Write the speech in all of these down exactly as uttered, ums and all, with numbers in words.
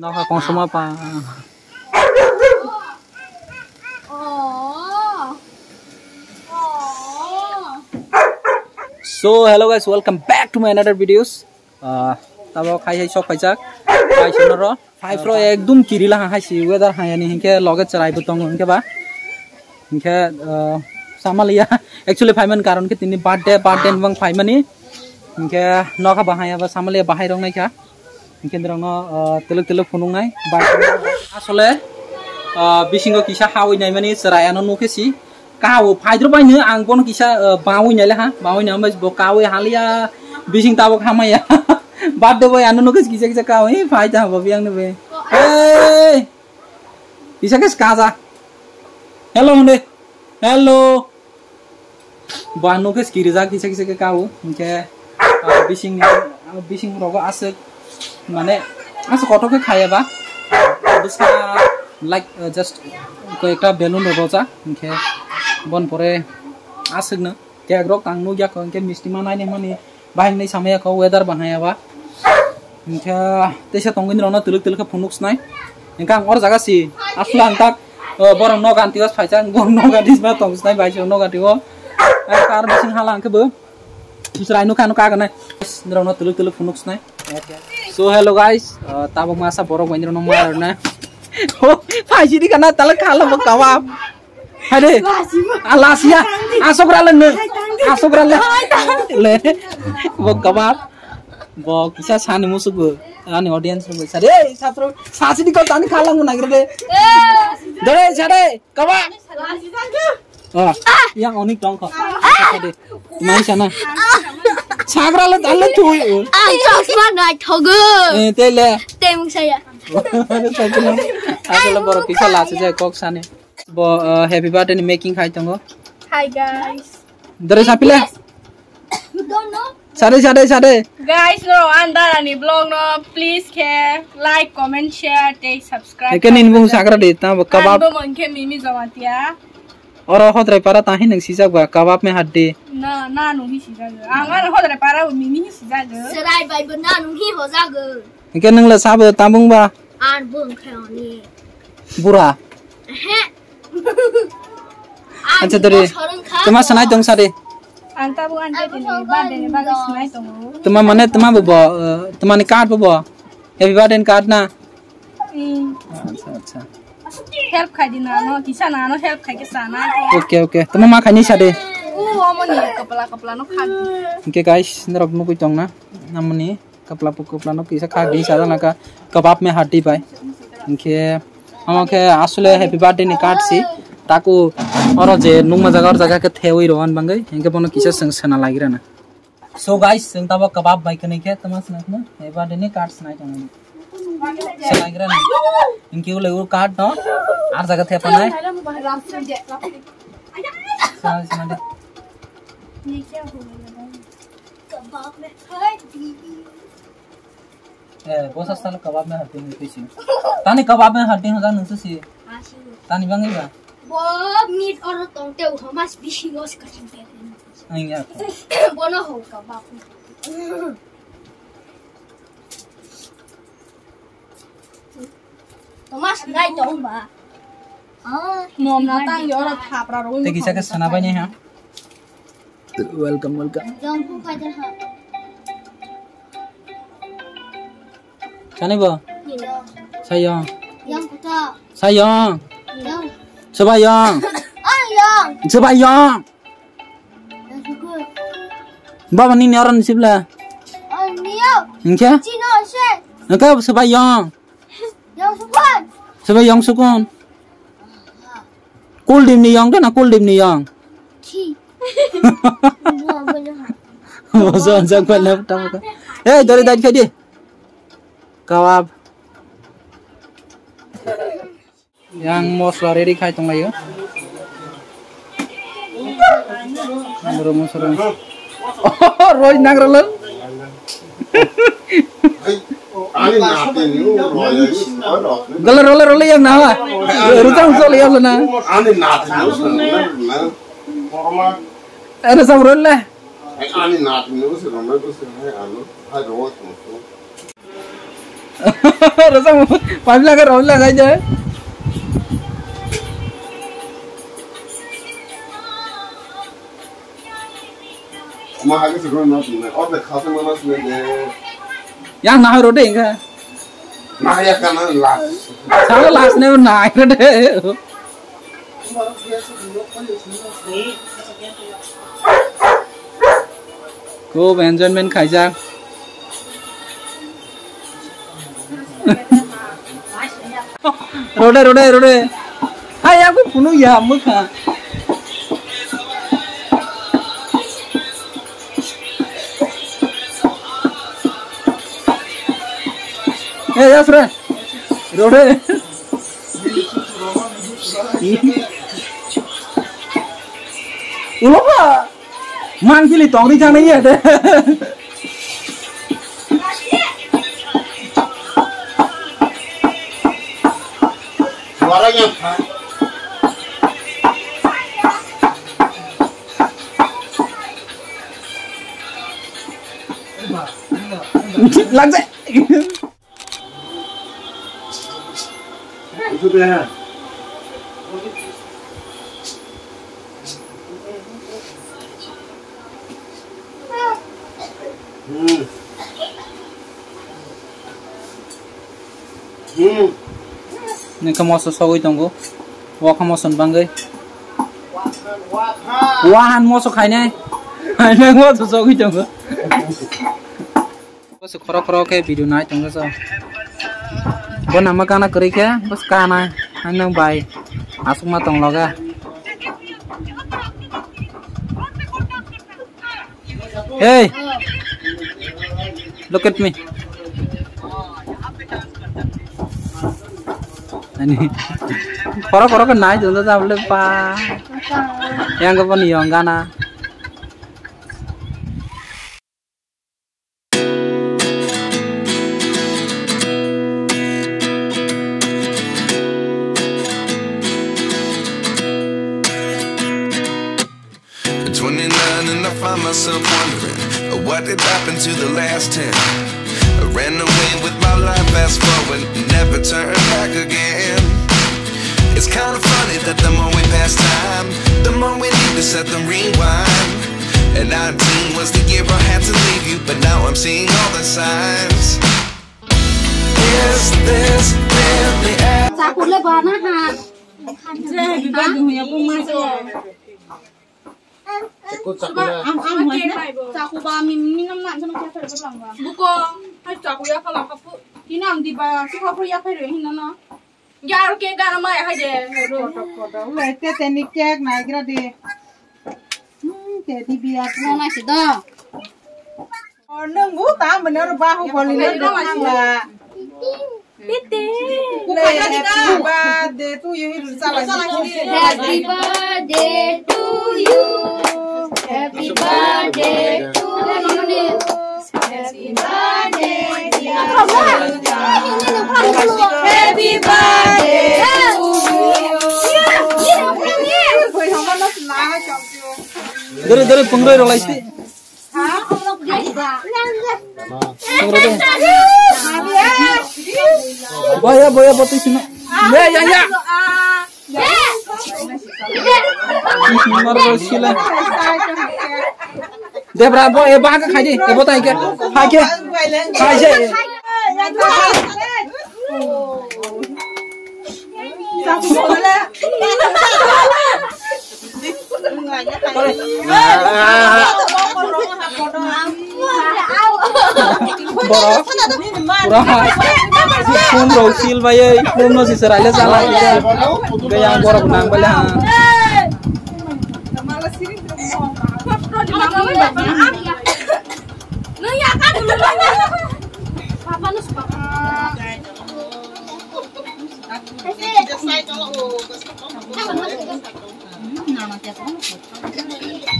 Kong suma pa. So hello guys, welcome back to my another videos. Ah, tabo khai hai sok paijak. Khai sonoro. Phai pro ekdum kirila ha hai si weather hayani hinkhe loge chwrai bo tongo hinkhe ba. Hinkhe, ah, samaliya actually phaiman karon khe tini birthday, birthday nubang phaimani. Hinkhe nokha bahai aba samaliya bahai rok naikha. Hinkhe norokno, ah, telok telok phunuknai. Asole, ah, bisingo kisa hawi naimani chwrai ano nukhe si. Kawo phaidro bai no ang bono kisa, ah, bawi naile ha. Bawi na bai bo kawi haliya bising tabok hamaya. Birthday bai ano nukhe kisa kisa kawi phai ta bo biang no be. Hey! Kisa kisa kaja. Hello hunde. Hello. Bo ang nukhe skirijak kisa kisa khe kao, hinkhe, ah, bising, ah, bising rogo aswk, mane, aswk kotor khe khaya ba, bwsa, like, ah, just koi ekta balloon rok rojak, hinkhe, bon pore aswkno cake rok ang nukya kho, hinkhe misti ma naini mani, Bahai hinwi samaya kho weather bahai aba. Hinkhe teisa tongwi rokno twlwk twlwk khe phunuk snai. Hinkhe ang or jaga si aswk ang tak, o, borok nok anti os phaisa, borok nok anti os tong snai bai nok anti o. Ai kar bising hala ang khe bo. Chwrai nuk ano kaganai. Rokno twlwk twlwk phunuk snai. So hello guys, uh, tabuk masa borok bai rokno ma rokna. Phaisidi kana tala khala bo kawam. Hade. Lasi ma. Ah, lasi ya. Tangdi. Asok rale ne. Hai, tangdi. Asok rale. Hai, tangdi. Le. Bo kabab. Bo kisa sani musugo. Ani audience bo sare. Satro. Sasi di kau tani khalang mo nagre de. Eh. Dore sare. Kabab. Lasi tangdi. Oh. Yang onik tong kho. Hade. Mai sana. Sagra le dale thui. Ah, chosma nai thogo. Eh, tele. Temung saya. Asole borok kisa lasi je kok sani. Bo, uh, happy birthday ni making khai tongo. Hi guys. Dore sapile. You don't know? Sade, sade, sade. Guys, no, andar ani vlog no, please ke like, comment, share, tei subscribe. Eke nin bung sakra de, ta bo kabab. Ando mon ke Mimi Jamatia. Oro hodrai para ta hin sijak ba kabab me haddi. Na, na nung hi sijak. Ang ar hodrai para Mimi hi sijak. Serai bai bo na nung hi hojak. Eke nung le sabo tabung ba. Ar bung khe oni. Bura. Ehe. Acha dori. Tuma sanai tong sari. Ang tabuk ang tete ni birthday ni bagwi sinai tongo. Tuma mane tuma bo bo, eh, tuma ni card bo bo. Happy birthday ni card na. Hmm. Acha acha. Help khai di na no, kisa na no help khai ke sana. Okay okay. Tuma ma khai ni sade. U omo ni kapla kapla no kha. Okay guys, norok nugui tong na. Namoni. Kapla pu kapla no kisa kha di sa na ka kabab me hati pai. Hinkhe amo khe asole happy birthday ni card si. Taku oro je nungma jaga or jaga khe thewi rohan bangwi hinkhe bono kisa seng sena lagira na. So guys, seng tabo kabab bai kani khe tama sena khna happy birthday ni card senai tong. Sena lagira na. Hinkhe ule u card no ar jaga the panai. Sena sena de. Kabab me hati. Eh, bosa salo kabab me hati ni tisi. Tani kabab me hati hoja nungsu si. Asi. Tani bangi ba? Bo meat or tongte u hamas bisi os kachin pe. Ang ya. Bono ho kabab. Thomas nai tong ba. Ah, nom na tang yo ra thapra ro. Te kisa ke sana bai ne ha. Welcome, welcome. Jong ku khai de ha. Sani bo? Ni lo. Sayong. Yang kuta. Sayong. Ni lo. Sebayong. Ah, yang. Sebayong. Yang suku. Baba ni ni orang sibla. Ah, ni yo. Engke? Chino se. Engke sebayong. Yang sukun. Sebayong sukun. Kuldim ni yong de na kuldim ni yong. Chi. Boso ansa kwa laptop ka. Eh, dori dai khai di. Kawab. Yang mosla ready khai tong layo. Boro mosla. Roi nang rolo. Ani nati ni u roi. Gala rola rola yang nawa. Rutang sol yang na. Ani nati ni u sana na. Ada sam rola. Ani nati ni u sana na u sana anu. Hai roi. Rasa mo, pabila ka, pabila ka je. Ma hagi sukun na sumne, or de khasa mana sumne de. Yang nahai rode inga. Nahai ya kana last. Sala last ne nahai rode. Khub enjoyment khaijak. Rode, rode, rode. Hai, aku phunuk ya, mukha. Eh, ya, sure. Rode. Ulo ba. Mangpili tongri janai ya de. Langse. Nini khe moso sogwi tongo. Wakha moso ni bagwi. Wahan moso khainai. Khainai moso sogwi tongo. Bwswk khoro khoro khe video nai tongo so. Bo nama gana kwrwi khe bwswk kana hai nang bai aswkma tongloga. Hey, look at me. Ani khoro khoro khe nai tongo tabule pa. Yang ko boni yong gana. At twenty-nine and I find myself wondering, uh, what did happen to the last ten? I ran away with my life, fast forward, never turn back again. It's kinda funny that the more we pass time, the more we need to set the rewind. At nineteen was the year I had to leave you, but now I'm seeing all the signs. Is this really? Chakule bana ha. Chaku ba mi, mi nam nan chano kya phai ba lang ba. Buko, hai chaku ya kala kapu. Kinam di ba, si kapu ya phai re hin no. Yar ke gana mai hai de. Koto, koto. Ulo ete teni cake naigra de. Hmm, teddy bear. No na si do. Oh, nang bu ta mana ro ba ho boli na do la. Tete. Ku kaya di ka. Happy birthday to you. Happy birthday to you. Happy birthday to you. Happy birthday, dear. Happy birthday to you. Dere, dere, pungroi rok lai si. Pungroi dong. Boya, boya, botwi sino. Ya, ya, ya. Mar bo sila. Debra bo e ba ka khai di, e bo tai ke. Hai ke. Hai se. Borok pura phone rok sil bai, phone no si serai le chala. Yang borok nang bai ha.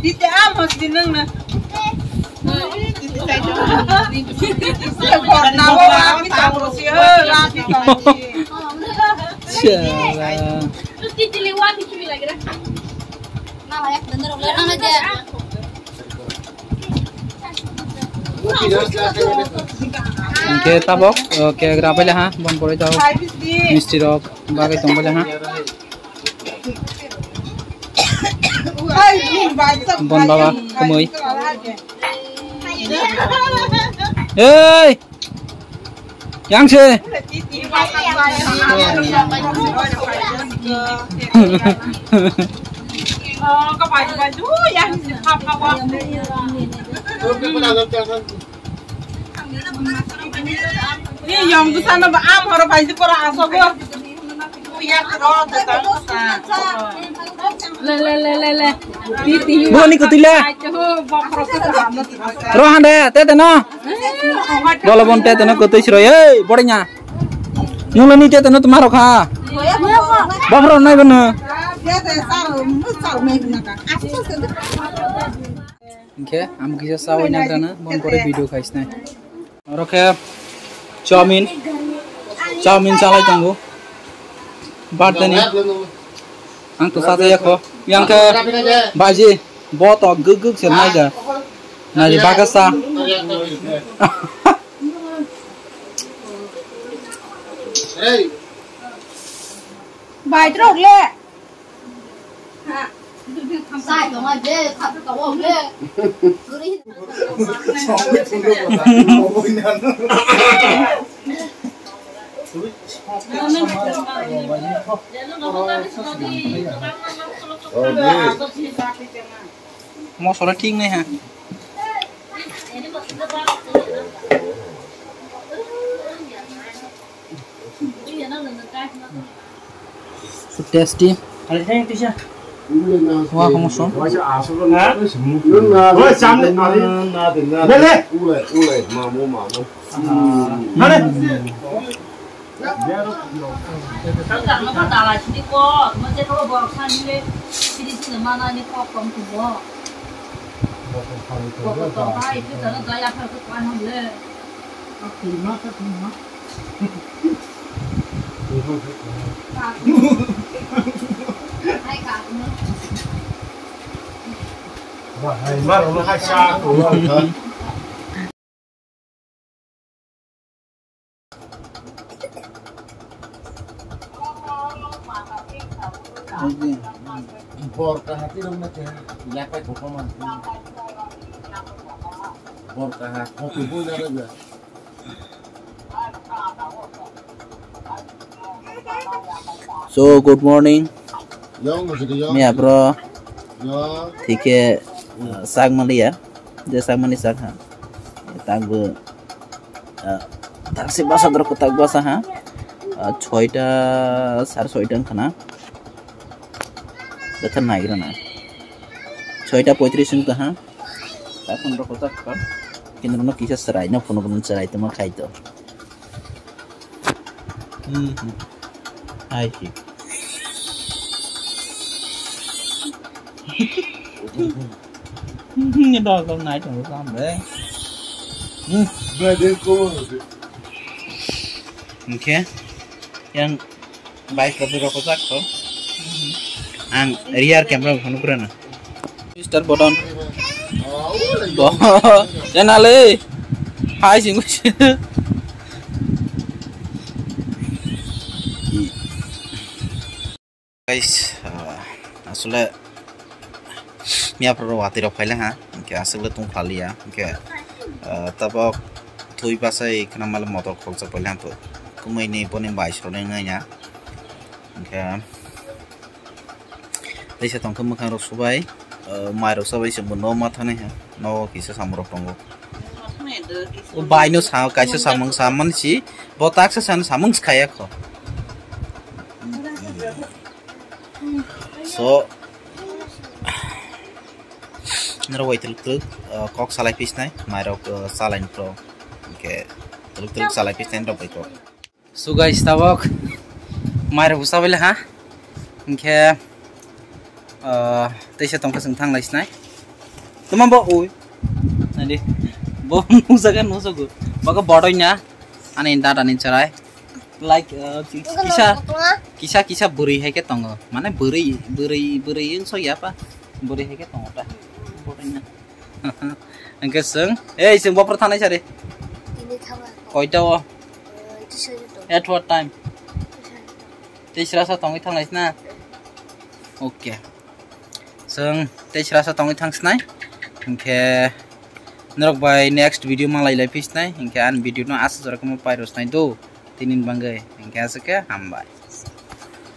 Tite amo si nang na. Tite sai to. Tite sai to. Tite sai to. Tite sai to. Sialah. Tite liwat ni kimi lagi na. Nang ayak bener ulah nang aja. Hingke tabok, o, cake rabai le ha, bon pore tabok. Misti rok bagwi tong bai le ha. Bon baba, kumui. Ei! Yang se. Ni yang di sana ba am horo bai di pora aso go. Le, le, le, le, le. Ti, ti. Boni kutui le. Ro hande, te te no. Dolo bon te te no kutui siro. Ei, borinya. Nula ni te te no tumaro kha. Bafro nai bono. Hingke, ang kisa sawi nagrana, bon pore video khaisnai. Oro khe chowmin, chowmin chalai tongo. Birthday ni. Ang to sa ya kho. Yang khe baji, bo to guk guk se nai ja. Nai bakasa. Bai trok le. Mosla thik nai ha. So tasty. Wah, kamu som. Oi, samne. Lele. Hane. Bor kaha tirok na keha yapai kokoma. Bor kaha kopi bui na rega. So, good morning. Yong, yong. Miya bro. Yong. Thike, uh, sak maliya. Je sak mali sak ha. Takbo, uh, taksi basa dorok tak basa ha. Uh, soita, sar soita wngkha na. Betha naigra na. Soita poitris wngkha ha. Takon rok tak kha. Kintu no kisa serai no phone phone serai tongma khai to. Hmm. Hai ki. Ni dog dog nai tong sam de. Hmm. Okay. Yang Bike rok rok jak kho. Ang rear camera phone kura na. Mister Bodon. Bo, channel e. Hai sing. Guys, uh, asole miya pro wati rok phaile ha. Hingke aswk le tong phaliya. Hingke, ah, tabok twi bachai khwnam male motor khokjak pailai hampho. Kwmwi ni boni bai sroni wngya. Hingke teisa tongkhe mwkhang rok subai, ah, mai rok sabai se bo no ma thani ha. No kisa samung rok tongo. O bai no sa kaisa samung samani si bo taksa san samung khaya kho. So, norok bai twlwk twlwk, uh, kok salai pisnai, mairok, uh, salaini pro. Hingke twlwk twlwk salai pisnai norok bai kok. So guys, tabok mairok bo sabai laha. Hingke, uh, teisa tongkha chwng thang lai sinai. Tuma bo ui. Nadi. Bo nujaga nujago. Bago bodoi na. Ani dada ni charai. Like, uh, ki-, kisa, kisa, kisa bwrwi hai khe tongo. Mane bwrwi, bwrwi, bwrwi wngso ya pa. Bwrwi hai khe tongo ta. Bwrwi na. Hingke chwng, ei, chwng bopro thanai sari. Tini Koita o? At what time? Tei srasa tongwi thanglai sna? Okay. Chwng tei srasa tongwi thang snai. Hinkhe norok bai next video malai lai phi snai. Hinkhe ani video no aswk jora khe mo pairo snai do. Tini bangwi. Hinkhe aswk khe hambai.